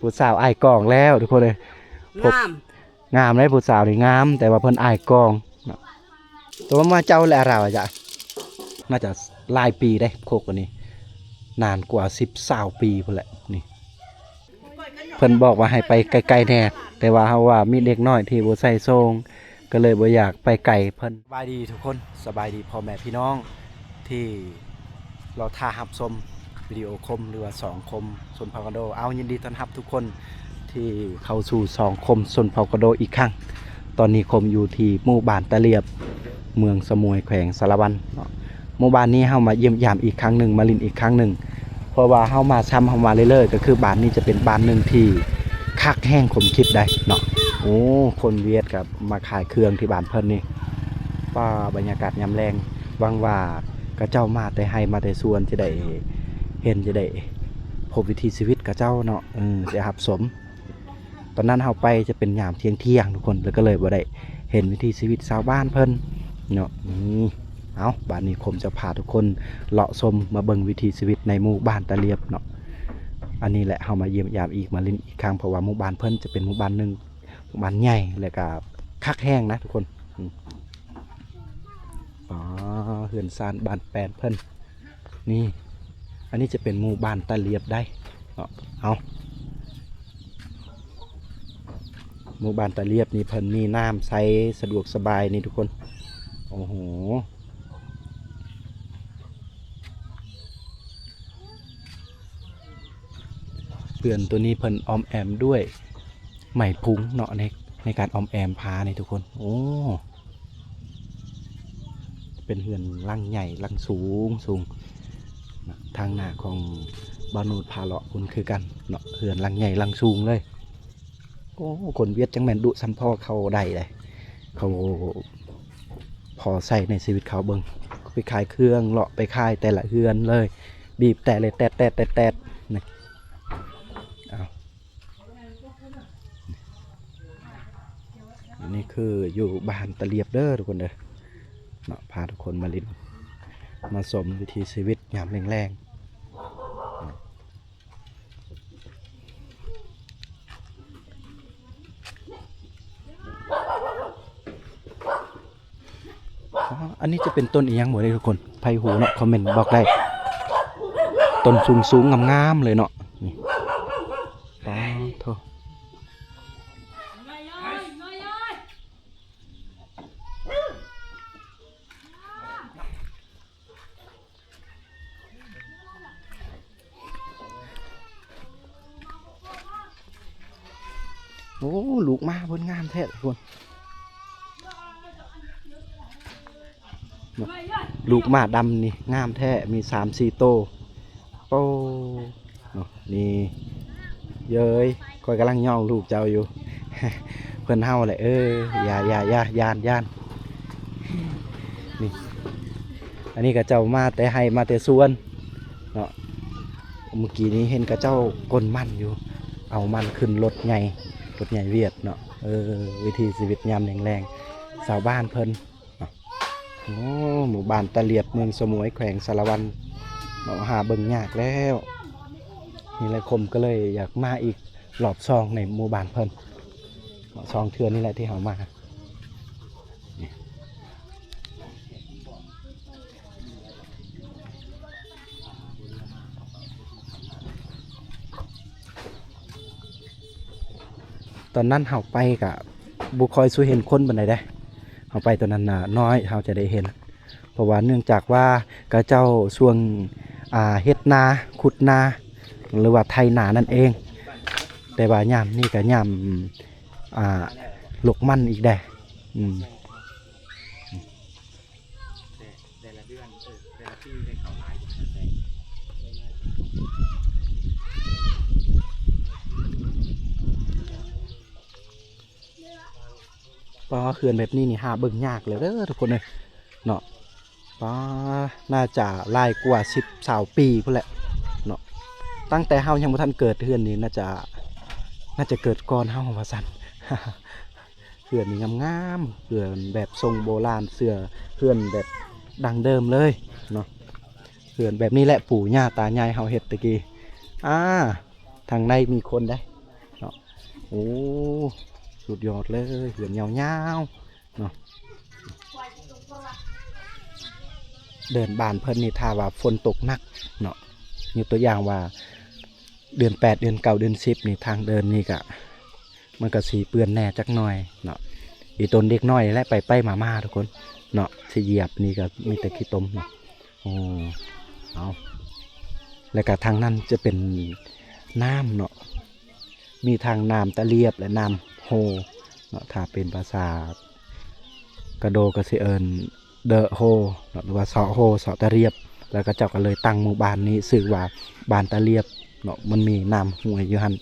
ຜູ້ສາວອາຍກ້ອງແລ້ວທຸກຄົນເອີຍ. ງາມ ງາມເດ້ ຜູ້ສາວນີ້ງາມ ແຕ່ວ່າເພິ່ນອາຍກ້ອງເນາະ. ແຕ່ວ່າມາເຈົ້າແລະລາວຈະ ໜ້າຈະຫຼາຍປີເດ້ ຄົບກັນນີ້ ນານກວ່າສິບ ຊາວປີພຸ້ນແຫຼະນີ້. ເພິ່ນບອກວ່າໃຫ້ໄປໄກໆແດ່ ແຕ່ວ່າເຮົາວ່າມີເດັກນ້ອຍທີ່ບໍ່ໃສ່ໂສ້ງ ກໍເລີຍບໍ່ຢາກໄປໄກເພິ່ນ. ສະບາຍດີທຸກຄົນ ສະບາຍດີພໍ່ແມ່ພີ່ນ້ອງທີ່ລໍຖ້າຮັບຊົມວິດີໂອຄົມ ຫຼືວ່າຊ່ອງຄົມຊົນເຜົ່າກະໂດ. ເອົາ ຍິນດີຕ້ອນຮັບທຸກຄົນທີ່ເຂົ້າສູ່ຊ່ອງຄົມຊົນເຜົ່າກະໂດອີກຄັ້ງ. ຕອນນີ້ຄົມຢູ່ທີ່ໝູ່ບ້ານຕາລຽບ ເມືອງສະໝວຍ ແຂວງສາລະວັນເນາະ. ໝູ່ບ້ານນີ້ເຮົາມາຢ້ຽມຢາມອີກຄັ້ງໜຶ່ງ ມາຫຼິ້ນອີກຄັ້ງໜຶ່ງ ເພາະວ່າເຮົາມາຊ້ຳ ເຮົາມາເລື້ອຍໆ ກໍຄືບ້ານນີ້ຈະເປັນບ້ານໜຶ່ງທີ່ຄັກແຮງ ຄົມຄິດໄດ້ເນາະ. ໂອ້ ຄົນຫວຽດກໍມາຂາຍເຄື່ອງທີ່ບ້ານເພິ່ນນີ້. ປ້າ ບັນຍາກາດຍາມແລງ ຫວັງວ່າເຂົາເຈົ້າມາແຕ່ໄຮ່ມາແຕ່ສວນ ຈະໄດ້ເຫັນ ຈະໄດ້ພົບວິຖີຊີວິດເຂົາເຈົ້າເນາະ ເອີ ໄດ້ຮັບຊົມ. ຕອນນັ້ນເຮົາໄປຈະເປັນຍາມທ່ຽງໆ ທຸກຄົນ ແລ້ວກໍເລີຍບໍ່ໄດ້ເຫັນວິຖີຊີວິດຊາວບ້ານເພິ່ນເນາະ. ນີ້ ເອົາ ບາດນີ້ຄົມຈະພາທຸກຄົນເລາະຊົມມາເບິ່ງວິຖີຊີວິດໃນໝູ່ບ້ານຕາລຽບເນາະ. ອັນນີ້ແຫຼະ ເຮົາມາຢ້ຽມຢາມອີກ ມາຫຼິ້ນອີກຄັ້ງ ເພາະວ່າໝູ່ບ້ານເພິ່ນຈະເປັນໝູ່ບ້ານໜຶ່ງ ໝູ່ບ້ານໃຫຍ່ ແລ້ວກໍຄັກແຮງນະທຸກຄົນ. ອືມ ອໍ ເຮືອນຊານບ້ານແປນເພິ່ນ. ນີ້ ອັນນີ້ຈະເປັນໝູ່ບ້ານຕາລຽບໄດ໋ເນາະ. ເອົາ ໝູ່ບ້ານຕາລຽບນີ້ເພິ່ນມີນ້ຳໃຊ້ສະດວກສະບາຍນີ້ທຸກຄົນ. ໂອ້ໂຫ ເຮືອນໂຕນີ້ເພິ່ນອ້ອມແອ້ມດ້ວຍໄມ້ພຸງເນາະ ໃນ ໃນການອ້ອມແອ້ມຜານີ້ທຸກຄົນ. ໂອ້ ເປັນເຮືອນຫຼັງໃຫຍ່ຫຼັງສູງໆ ທາງໜ້າຂອງບ່າວໂນດພາເລາະພຸ້ນຄືກັນເນາະ ເຮືອນຫຼັງໃຫຍ່ຫຼັງສູງເລີຍ. ໂອ້ ຄົນຫວຽດຈັ່ງແມ່ນດຸຊ່ຳພໍເຂົ້າໄດ້ເດ້ ເຂົາພໍໃຊ້ໃນຊີວິດເຂົາ. ເບິ່ງ ໄປຂາຍເຄື່ອງ ເລາະໄປຂາຍແຕ່ລະເຮືອນເລີຍ ບີບແຕະເລີຍ ແຕດໆໆໆ ນີ້. ເອົາ ອັນນີ້ຄືຢູ່ບ້ານຕາລຽບເດີທຸກຄົນເດີເນາະ ພາທຸກຄົນມາຫຼິ້ນມາຊົມວິຖີຊີວິດຍາມແລງໆ. ອໍ ອັນນີ້ຈະເປັນຕົ້ນອີ່ຫຍັງບໍ່ເດ້ທຸກຄົນ ໃຜຮູ້ເນາະ ຄອມເມັນບອກໄດ້. ຕົ້ນສູງໆ ງາມໆເລີຍເນາະ ນີ້. ປາໂທ້ ໂອ້ ລູກໝາເພິ່ນງາມແທ້ພຸ້ນ ລູກໝາດຳນີ້ງາມແທ້ ມີສາມສີ່ໂຕ. ໂອ້ ເນາະ ນີ້ ເຢີຍ ຂ້ອຍກຳລັງຍ້ອງລູກເຈົ້າຢູ່ ເພິ່ນເຫົ່າແຫຼະ ເອີ ຢ່າ ຢ່າ ຢ່າ ຢ້ານ ຢ້ານ. ນີ້ ອັນນີ້ເຂົາເຈົ້າມາແຕ່ໄຮ່ມາແຕ່ສວນເນາະ. ມື້ກີ້ນີ້ເຫັນເຂົາເຈົ້າກົນມັນຢູ່ ເອົາມັນຂຶ້ນລົດໃຫຍ່ ລົດໃຫຍ່ຫວຽດເນາະ. ເອີ ວິຖີຊີວິດຍາມແລງໆ ຊາວບ້ານເພິ່ນ. ໂອ້ ໝູ່ບ້ານຕາລຽບ ເມືອງສະໝວຍ ແຂວງສາລະວັນເນາະ ຫາເບິ່ງຍາກແລ້ວ. ນີ້ແຫຼະ ຄົມກໍເລີຍຢາກມາອີກລອບສອງໃນໝູ່ບ້ານເພິ່ນເນາະ ສອງເທື່ອນີ້ແຫຼະທີ່ເຮົາມາ. ຕອນນັ້ນເຮົາໄປກະບໍ່ຄ່ອຍສູ່ເຫັນຄົນປານໃດເດ້ ເຮົາໄປຕອນນັ້ນນະ ນ້ອຍເຮົາຈະໄດ້ເຫັນ ເພາະວ່າເນື່ອງຈາກວ່າເຂົາເຈົ້າຊ່ວງ ອ່າ ເຮັດນາ ຂຸດນາ ຫຼືວ່າໄຖນານັ້ນເອງ. ແຕ່ວ່າຍາມນີ້ກະຍາມ ອ່າ ລົກມັນອີກເດ້ ອືມ. ແຕ່ ແຕ່ລະເດືອນ ເອີ ແຕ່ລະປີໄດ້ເຂົ້າຫຼາຍຢູ່ ປ້າ ເຮືອນແບບນີ້ນີ້ຫາເບິ່ງຍາກເລີຍເດີທຸກຄົນເອີຍເນາະ. ປ້າ ໜ້າຈະຫຼາຍກວ່າສິບ ຊາວປີພຸ້ນແຫຼະເນາະ. ຕັ້ງແຕ່ເຮົາຍັງບໍ່ທັນເກີດ ເຮືອນນີ້ໜ້າຈະ ໜ້າຈະເກີດກ່ອນເຮົາວ່າຊັ້ນ. ເຮືອນນີ້ງາມໆ ເຮືອນແບບຊົງໂບລານ ເຊື່ອ ເຮືອນແບບດັ້ງເດີມເລີຍເນາະ. ເຮືອນແບບນີ້ແຫຼະ ປູ່ຍ່າຕາໃຫຍ່ເຮົາເຮັດແຕ່ກີ້. ອ່າ ທາງໃນມີຄົນເດ້ ເນາະ. ໂອ້ ສຸດຍອດເລີຍ ເຮືອນຍາວໆເນາະ. ເດີ່ນບ້ານເພິ່ນນີ້ ຖ້າວ່າຝົນຕົກໜັກເນາະ, ຍົກຕົວຢ່າງວ່າເດືອນແປດ ເດືອນເກົ້າ ເດືອນສິບນີ້ ທາງເດີ່ນນີ້ກະ ມັນກະຊິເປື້ອນແດ່ຈັກໜ່ອຍເນາະ. ອີຕົນເດັກນ້ອຍແຫຼະ ໄປໆມາໆ ທຸກຄົນເນາະ, ຊິຢຽບນີ້ກະມີແຕ່ຂີ້ຕົມເນາະ. ໂອ້ ເອົາ ແລ້ວກະທາງນັ້ນຈະເປັນນ້ຳເນາະ, ມີທັງນ້ຳຕະຫຼຽບ ແລະ ນ້ຳໂຮເນາະ. ຖ້າເປັນພາສາກະໂດກະຊິເອີ້ນ The Ho ເນາະ ຫຼືວ່າເຊາະໂຮ ເຊາະຕະຫຼຽບ. ແລ້ວເຂົາເຈົ້າກໍເລີຍຕັ້ງໝູ່ບ້ານນີ້ຊື່ວ່າບ້ານຕະຫຼຽບເນາະ, ມັນມີນ້ຳຫ້ວຍຢູ່ຫັ້ນ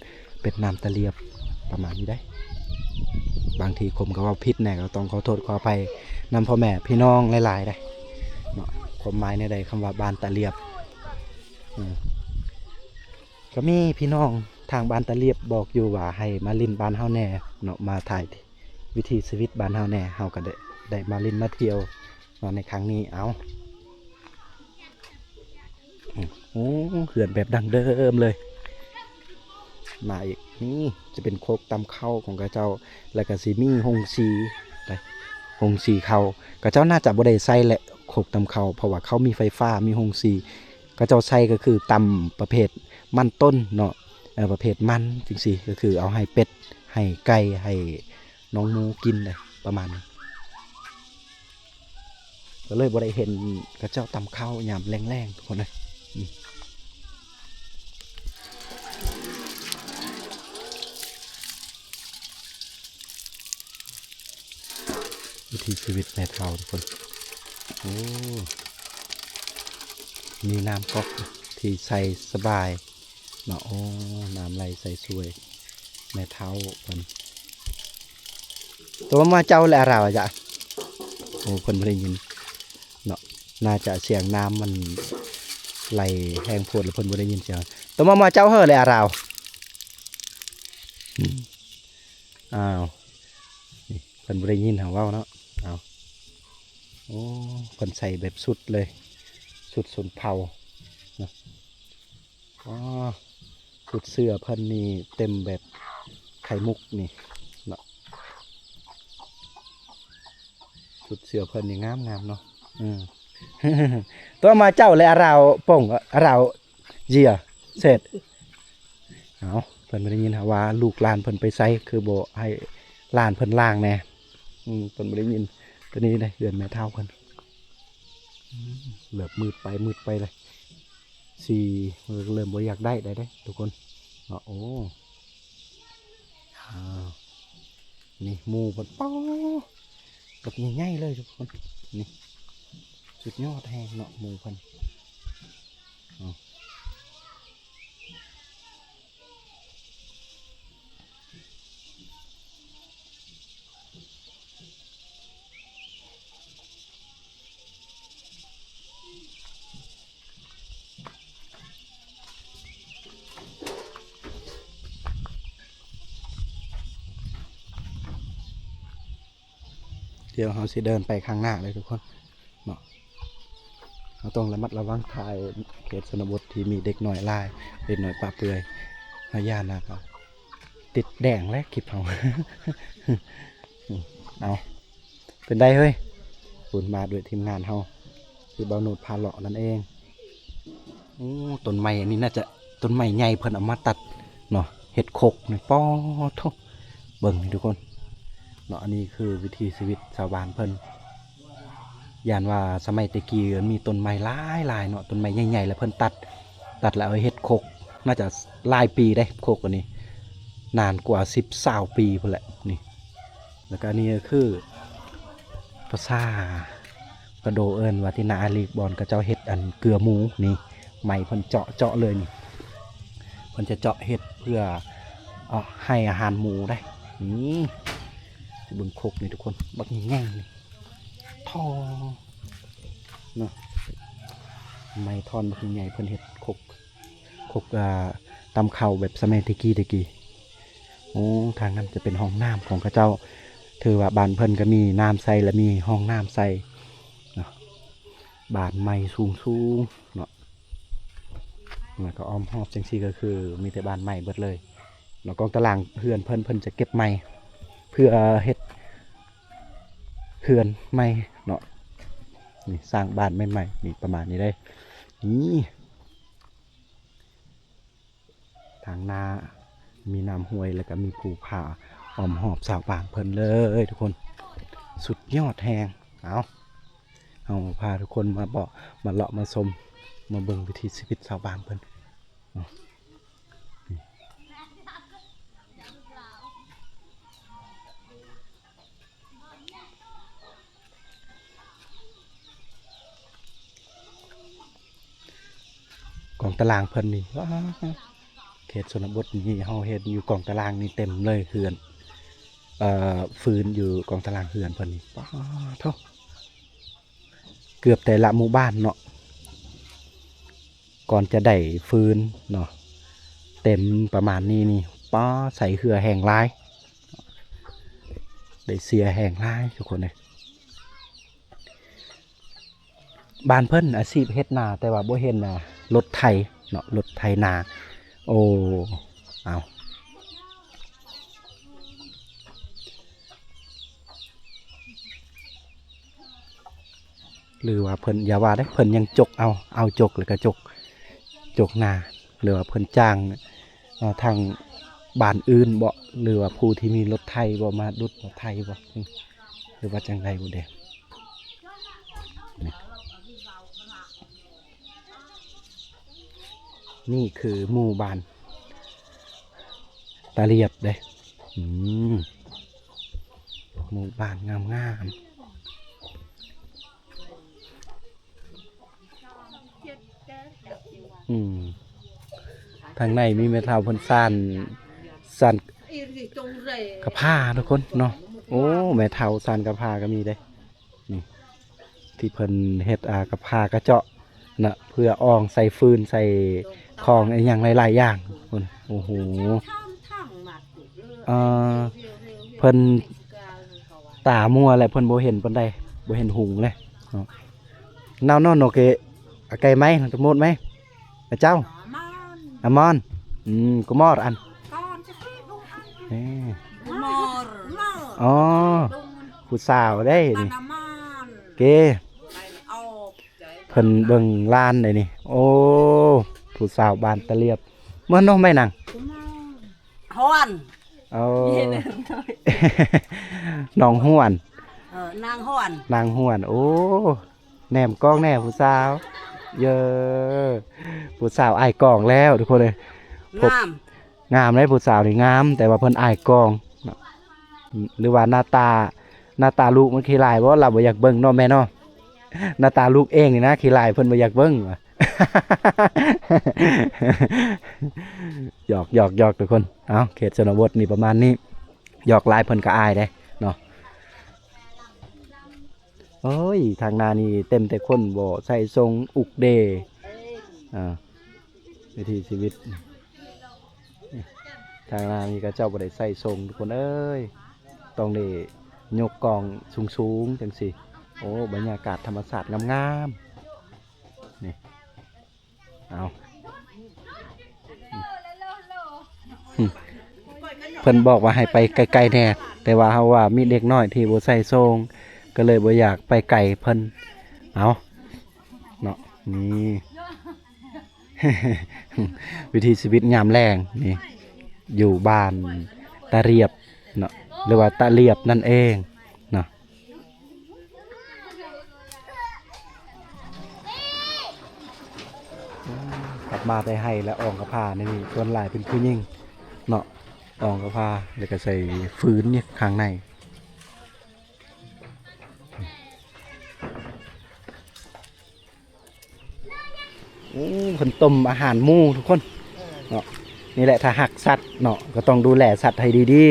ເປັນນ້ຳຕະຫຼຽບ ປະມານນີ້ເດ້. ບາງທີຄົມກໍເວົ້າຜິດແດ່ ກໍຕ້ອງຂໍໂທດຂໍອະໄພນຳພໍ່ແມ່ພີ່ນ້ອງຫຼາຍໆເດ້ເນາະ. ຄວາມໝາຍແນວໃດຄຳວ່າບ້ານຕະຫຼຽບ? ອືມ ກໍມີພີ່ນ້ອງທາງບ້ານຕະຫຼຽບບອກຢູ່ວ່າໃຫ້ມາຫຼິ້ນບ້ານເຮົາແດ່ເນາະ, ມາຖ່າຍ ວິຖີຊີວິດບ້ານເຮົາແດ່, ເຮົາກໍໄດ້ ໄດ້ມາຫຼິ້ນມາທ່ຽວເນາະໃນຄັ້ງນີ້. ເອົາ ໂອ້ ເຮືອນແບບດັ້ງເດີມເລີຍ. ມາອີກ ນີ້ຈະເປັນໂຄກຕຳເຂົ້າຂອງເຂົາເຈົ້າ, ແລ້ວກໍຊິມີໂຮງສີ ໂຮງສີເຂົ້າ. ເຂົາເຈົ້າໜ້າຈະບໍ່ໄດ້ໃຊ້ແຫຼະ ໂຄກຕຳເຂົ້າ ເພາະວ່າເຂົາມີໄຟຟ້າ ມີໂຮງສີ. ເຂົາເຈົ້າໃຊ້ກໍຄືຕຳປະເພດມັນຕົ້ນເນາະ, ເອີ ປະເພດມັນຈັ່ງຊີ້ ກໍຄືເອົາໃຫ້ເປັດ ໃຫ້ໄກ່ ໃຫ້ນ້ອງໝູກິນໄດ໋ ປະມານນີ້. ກໍເລີຍບໍ່ໄດ້ເຫັນເຂົາເຈົ້າຕຳເຂົ້າຍາມແລງໆ ທຸກຄົນເອີຍ. ອືມ ວິຖີຊີວິດແມ່ເຖົ້າ ທຸກຄົນ. ໂອ້ ມີນ້ຳກັອກທີ່ໃສ່ສະບາຍເນາະ. ໂອ້ ນ້ຳໄຫຼໃສ່ສວຍ ແມ່ເຖົ້າເພິ່ນ. Toma mua cháo le arau aja. ໂອ້ ເພິ່ນບໍ່ໄດ້ຍິນເນາະ, ໜ້າຈະສຽງນ້ຳມັນໄຫຼແຮງໂພດ ແລ້ວເພິ່ນບໍ່ໄດ້ຍິນສຽງ. Toma mua cháo hơ le arau. ອືມ ອ້າວ ນີ້ເພິ່ນບໍ່ໄດ້ຍິນເຮົາເວົ້າເນາະ. ເອົາ ໂອ້ ເພິ່ນໃສ່ແບບຊຸດເລີຍ ຊຸດຊົນເຜົ່າເນາະ. ອໍ ຊຸດເສື້ອເພິ່ນນີ້ເຕັມແບບໄຂ່ມຸກນີ້ເນາະ. ຊຸດເສື້ອເພິ່ນນີ້ງາມໆເນາະ. ເອີ Toma mua cháo le arau pong, arau jia set. ເອົາ ເພິ່ນບໍ່ໄດ້ຍິນຫາວ່າລູກຫຼານເພິ່ນໄປໃສ ຄືບໍ່ໃຫ້ຫຼານເພິ່ນລ້າງແດ່. ອືມ ເພິ່ນບໍ່ໄດ້ຍິນ. ຕົວນີ້ເດ້ ເຮືອນແມ່ເຖົ້າເພິ່ນ. ອືມ ເລີ່ມມືດໄປມືດໄປເລີຍ ສີເລີ່ມບໍ່ຢາກໄດ້ໄດ້ເດ້ ທຸກຄົນເນາະ. ໂອ້ ອ້າວ ນີ້ໝູ່ເພິ່ນ ປ້າ ບັກໃຫຍ່ໆເລີຍ ທຸກຄົນ. ນີ້ສຸດຍອດແຮງເນາະ ໝູ່ເພິ່ນ. ເອົາ ດຽວເຮົາຊິເດີນໄປຂ້າງໜ້າເລີຍ ທຸກຄົນເນາະ. ເຮົາຕ້ອງລະມັດລະວັງ ຖ່າຍເຂດຊົນນະບົດທີ່ມີເດັກນ້ອຍຫຼາຍ ເດັກນ້ອຍປະເປືອຍ. ເຮົາຢ້ານນະ ເຮົາຕິດແດງແລ້ວຄລິບເຮົາ. ເອົາ ເປັນໃດເຮີ້ຍ? ພຸ້ນ ມາດ້ວຍທີມງານເຮົາ ຄືບ່າວໂນດພາເລາະນັ້ນເອງ. ໂອ້ ຕົ້ນໄມ້ອັນນີ້ໜ້າຈະຕົ້ນໄມ້ໃຫຍ່ ເພິ່ນເອົາມາຕັດເນາະ ເຮັດຄົກນີ້. ປາໂທ້ ເບິ່ງນີ້ ທຸກຄົນເນາະ. ອັນນີ້ຄືວິຖີຊີວິດຊາວບ້ານເພິ່ນ. ຢ້ານວ່າສະໄໝແຕ່ກີ້ມັນມີຕົ້ນໄມ້ຫຼາຍໆເນາະ, ຕົ້ນໄມ້ໃຫຍ່ໆ ແລ້ວເພິ່ນຕັດ ຕັດແລ້ວເອົາເຮັດຄົກ. ໜ້າຈະຫຼາຍປີເດ້ ຄົກອັນນີ້ ນານກວ່າສິບ ຊາວປີພຸ້ນແຫຼະນີ້. ແລ້ວກໍອັນນີ້ກໍຄືພາສາກະໂດເອີ້ນວ່າທີ່ນາອາລີກ ບ່ອນເຂົາເຈົ້າເຮັດອັນເກືອໝູນີ້. ໄມ້ເພິ່ນເຈາະ ເຈາະເລີຍນີ້ ເພິ່ນຈະເຈາະເຮັດເພື່ອ ເອົາໃຫ້ອາຫານໝູໄດ໋. ນີ້ຊິເບິ່ງຄົກນີ້ ທຸກຄົນ ບັກໃຫຍ່ໆນີ້ ທ່ອນເນາະ, ໄມ້ທ່ອນບັກໃຫຍ່ໆ ເພິ່ນເຮັດຄົກ ຄົກ ອ່າ ຕຳເຂົ້າແບບສະໄໝແຕ່ກີ້ແຕ່ກີ້. ໂອ້ ທາງນັ້ນຈະເປັນຫ້ອງນ້ຳຂອງເຂົາເຈົ້າ. ຖືວ່າບ້ານເພິ່ນກໍມີນ້ຳໃຊ້ ແລະ ມີຫ້ອງນ້ຳໃຊ້ເນາະ. ບ້ານໄມ້ສູງໆເນາະ, ແລ້ວກໍອ້ອມຮອບຈັ່ງຊີ້ກໍຄືມີແຕ່ບ້ານໄມ້ເບິດເລີຍ. ເນາະ ກອງຕາລາງເຮືອນເພິ່ນ ເພິ່ນຈະເກັບໃໝ່ ເພື່ອເຮັດເຮືອນໃໝ່ເນາະ. ນີ້ສ້າງບ້ານໃໝ່ໆ ນີ້ປະມານນີ້ເດ້. ນີ້ ທາງໜ້າມີນ້ຳຫ້ວຍ ແລ້ວກໍມີພູຜາອ້ອມຮອບຊາວບ້ານເພິ່ນເລີຍທຸກຄົນ. ສຸດຍອດແຮງ. ເອົາ ເຮົາພາທຸກຄົນມາເບາະ ມາເລາະມາຊົມ ມາເບິ່ງວິຖີຊີວິດຊາວບ້ານເພິ່ນເນາະ. ກອງຕາລາງເພິ່ນນີ້ ວ້າ ເຂດຊົນນະບົດນີ້ ເຮົາເຫັນຢູ່ກອງຕາລາງນີ້ເຕັມເລີຍ ເຮືອນ ເອີ ຟືນຢູ່ກອງຕາລາງເຮືອນເພິ່ນນີ້ ປ້າໂທ້ ເກືອບແຕ່ລະໝູ່ບ້ານເນາະ ກ່ອນຈະໄດ້ຟືນເນາະ ເຕັມປະມານນີ້ນີ້ ປ້າ ໃສ່ເຫື່ອແຮງຫຼາຍ ໄດ້ເສຍແຮງຫຼາຍທຸກຄົນເອີຍ. ບ້ານເພິ່ນອາຊີບເຮັດນາ ແຕ່ວ່າບໍ່ເຫັນ ອ່າ ລົດໄຖເນາະ ລົດໄຖນາ. ໂອ້ ເອົາ ຫຼືວ່າເພິ່ນ ຢ່າວ່າເດ້ ເພິ່ນຍັງຈົກເອົາ ເອົາຈົກແລ້ວກໍຈົກ ຈົກນາ ຫຼືວ່າເພິ່ນຈ້າງ ເອີ ທາງບ້ານອື່ນບໍ ຫຼືວ່າຜູ້ທີ່ມີລົດໄຖບໍ ມາດຸດມາໄຖບໍ ຫຼືວ່າຈັ່ງໃດບໍ່ເດ້. ນີ້ ນີ້ຄືໝູ່ບ້ານຕາລຽບເດ້. ອືມ ໝູ່ບ້ານງາມໆ. ອືມ ທາງໃນມີແມ່ເຖົ້າເພິ່ນສານ ສານກະພ້າທຸກຄົນເນາະ. ໂອ້ ແມ່ເຖົ້າສານກະພ້າກໍມີເດ້ ນີ້ ທີ່ເພິ່ນເຮັດ ອ່າ ກະພ້າກະເຈາະນະ ເພື່ອອອງໃສ່ຟືນ ໃສ່ຂອງອີ່ຫຍັງຫຼາຍໆຢ່າງ. ໂອ້ໂຫ ເອີ ເພິ່ນຕາມົວແລ້ວ ເພິ່ນບໍ່ເຫັນປານໃດ ບໍ່ເຫັນຫຸງເລີຍເນາະ. ເນົາເນາະ ໂອເຄ ອາໄກໄໝ ຕະໂມດໄໝ ອາເຈົ້າ ອາມອນ ອາມອນ ອືມ ກຸມອນ ອັນ ເອີ ອໍ ຜູ້ສາວເດ້ນີ້ ເກ ເພິ່ນເບິ່ງຫຼານໄດ໋ນີ້. ໂອ້ ຜູ້ສາວບ້ານຕາລຽບ ເມືອນໂນໄມນັງ ຫ້ວນ ໂອ້ ໜອງຫ້ວນ ເອີ ນາງຫ້ວນ ນາງຫ້ວນ. ໂອ້ ແນມກ້ອງແດ່ຜູ້ສາວ ເຢີ ຜູ້ສາວອ້າຍກອງແລ້ວທຸກຄົນເອີຍ. ງາມ ງາມເດ້ ຜູ້ສາວນີ້ງາມ ແຕ່ວ່າເພິ່ນອ້າຍກອງເນາະ ຫຼືວ່າໜ້າຕາ ໜ້າຕາລູກມັນຂີ້ລາຍບໍ ລາວບໍ່ຢາກເບິ່ງເນາະແມ່ເນາະ. ໜ້າຕາລູກເອງນີ້ນະຂີ້ລາຍ ເພິ່ນບໍ່ຢາກເບິ່ງວ່າ. ຫຍອກ ຫຍອກ ຫຍອກທຸກຄົນ. ເອົາ ເຂດຊົນນະບົດນີ້ປະມານນີ້ ຫຍອກຫຼາຍເພິ່ນກໍອາຍເດ້ເນາະ. ໂອ້ຍ ທາງໜ້ານີ້ເຕັມແຕ່ຄົນບໍ່ໃສ່ຊົງ ອຸກເດ ອ່າ ວິຖີຊີວິດ ທາງໜ້ານີ້ເຂົາເຈົ້າບໍ່ໄດ້ໃສ່ຊົງ ທຸກຄົນເອີຍ ຕ້ອງໄດ້ຍົກກອງສູງໆ ຈັ່ງຊີ້. ໂອ້ ບັນຍາກາດທຳມະຊາດງາມໆ ນີ້ ເອົາ ເພິ່ນບອກວ່າໃຫ້ໄປໄກໆແດ່ ແຕ່ວ່າເຮົາວ່າມີເດັກນ້ອຍທີ່ບໍ່ໃສ່ໂສ້ງ ກໍເລີຍບໍ່ຢາກໄປໄກເພິ່ນ. ເອົາ ເນາະ ນີ້ ວິຖີຊີວິດຍາມແລງນີ້ ຢູ່ບ້ານຕາລຽບເນາະ ຫຼືວ່າຕາລຽບນັ້ນເອງເນາະ. ກັບມາແຕ່ໄຮ່ລະອອງກະພ້າໃນນີ້ ສ່ວນຫຼາຍເປັນຜູ້ຍິງເນາະ ອອງກະພ້າ ແລ້ວກະໃສ່ຟືນນີ້ຂ້າງໃນ. ໂອ້ ເພິ່ນຕົ້ມອາຫານໝູທຸກຄົນເນາະ. ນີ້ແຫຼະ ຖ້າຮັກສັດເນາະ ກໍຕ້ອງດູແລສັດໃຫ້ດີ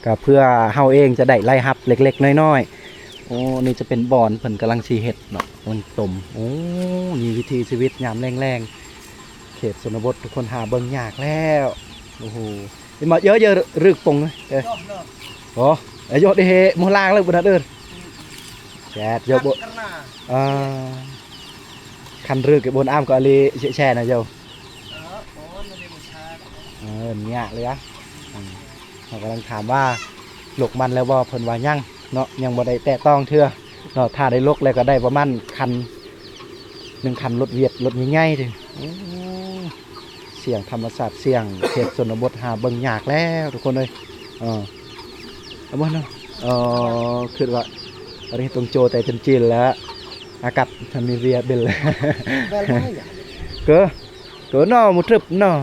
ໆ ກໍເພື່ອເຮົາເອງຈະໄດ້ລາຍຮັບເລັກໆນ້ອຍໆ. ໂອ້ ນີ້ຈະເປັນບ່ອນເພິ່ນກຳລັງຊິເຮັດເນາະ ມັນຕົ້ມ. ໂອ້ ນີ້ວິຖີຊີວິດຍາມແລງໆ ເຂດຊົນນະບົດ ທຸກຄົນຫາເບິ່ງຍາກແລ້ວ. ໂອ້ໂຫ Ima yo yo ruk pong. Eh. Oh, ayo deh mulang lagi benar. Chat yo bo. Ah. Khăn rưk cái bốn am có ali sẽ xe nào yo. Ờ, nya lưới á. ເຮົາກຳລັງຖາມວ່າລົກມັນແລ້ວບໍ່ ເພິ່ນວ່າຍັງເນາະ ຍັງບໍ່ໄດ້ແຕະຕ້ອງເທື່ອເນາະ. ຖ້າໄດ້ລົກແລ້ວກໍໄດ້ປະມານຄັນ ໜຶ່ງຄັນລົດວຽດ ລົດໃຫຍ່ໆເດ້. ໂອ້ ສຽງທຳມະຊາດ ສຽງເຂດຊົນນະບົດ ຫາເບິ່ງຍາກແລ້ວທຸກຄົນເອີຍ. ເອີ ເອົາບໍ່ເນາະ ເອີ ຄິດວ່າອັນນີ້ຕ້ອງໂຈແຕ່ເປັນຈີນແລ້ວ ອາກັດທຳມີເວຍເບລ ເກີ ເກີເນາະ ໝູ່ຕຶບເນາະ.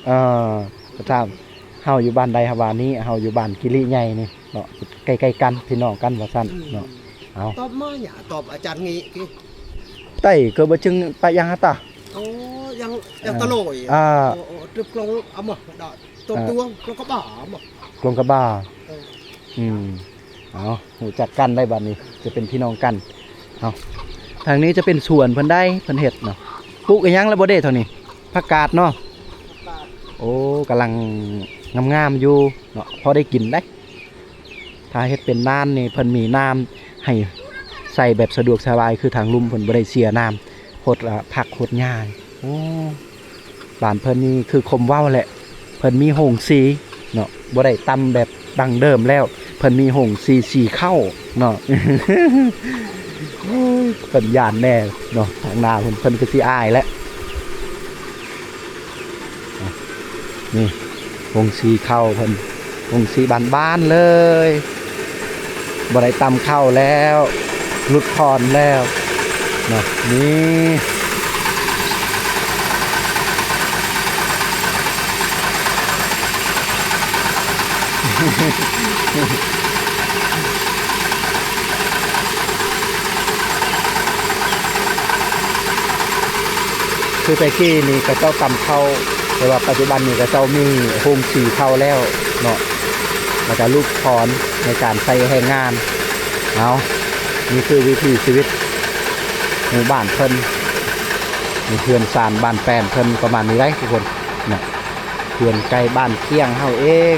ເອີ ກໍຖາມ ເຮົາຢູ່ບ້ານໃດ ເຮົາວ່ານີ້ ເຮົາຢູ່ບ້ານກິລິໃຫຍ່ນີ້ເນາະ ໃກ້ໆກັນ ພີ່ນ້ອງກັນວ່າຊັ້ນເນາະ. ເອົາ ຕອບມາຫຍັງ ຕອບອາຈານນີ້ຕິ ໄຕ້ເກີດບໍ່ຈຶ່ງປະຍັງຫາຕາ. ໂອ້ ຍັງ ຍັງຕະໂຫຼຍ ອ່າ ໂອ້ ຕຶບກລອງອາມາດອກ ຕົວ ເອີ ຕົວກລອງກະບາມາ ກລອງກະບາ. ເອີ ອືມ ເອົາ ຮູ້ຈັກກັນໄດ້ບັດນີ້ ຈະເປັນພີ່ນ້ອງກັນ. ເອົາ ທາງນີ້ຈະເປັນສວນເພິ່ນໄດ໋ ເພິ່ນເຮັດເນາະ. ປູກອີ່ຫຍັງແລ້ວບໍ່ເດ້ທາງນີ້? ຜັກກາດເນາະ. ໂອ້ ກຳລັງງາມໆຢູ່ເນາະ ພໍໄດ້ກິນໄດ໋. ຖ້າເຮັດເປັນນານນີ້ ເພິ່ນມີນ້ຳໃຫ້ໃສ່ແບບສະດວກສະບາຍ ຄືທາງລຸ່ມເພິ່ນບໍ່ໄດ້ເສຍນ້ຳ ຫົດ ອາ ຜັກຫົດຫຍ້າ. ໂອ້ ບ້ານເພິ່ນນີ້ຄືຄົມເວົ້າແຫຼະ ເພິ່ນມີໂຮງສີເນາະ ບໍ່ໄດ້ຕຳແບບດັ້ງເດີມແລ້ວ ເພິ່ນມີໂຮງສີ ສີເຂົ້າເນາະ. ໂອ້ຍ ເພິ່ນຢ້ານແດ່ເນາະ ທາງໜ້າເພິ່ນ ເພິ່ນຄືຊິອາຍແຫຼະ. ນີ້ ໂຮງສີເຂົ້າເພິ່ນ ໂຮງສີບ້ານໆເລີຍ ບໍ່ໄດ້ຕຳເຂົ້າແລ້ວ ຫຼຸດຜ່ອນແລ້ວເນາະ. ນີ້ ຄືແຕ່ກີ້ນີ້ເຂົາເຈົ້າຕຳເຂົ້າ ແຕ່ວ່າປັດຈຸບັນນີ້ເຂົາເຈົ້າມີໂຮງສີເຂົ້າແລ້ວເນາະ ແລ້ວກະຫຼຸດຜ່ອນໃນການໃຊ້ແຮງງານ. ເອົາ ນີ້ຄືວິຖີຊີວິດໝູ່ບ້ານເພິ່ນ ເຮືອນຊານບ້ານແປ້ນເພິ່ນປະມານນີ້ໄດ໋ທຸກຄົນເນາະ. ເຮືອນໃກ້ບ້ານກ້ຽງເຮົາເອງ.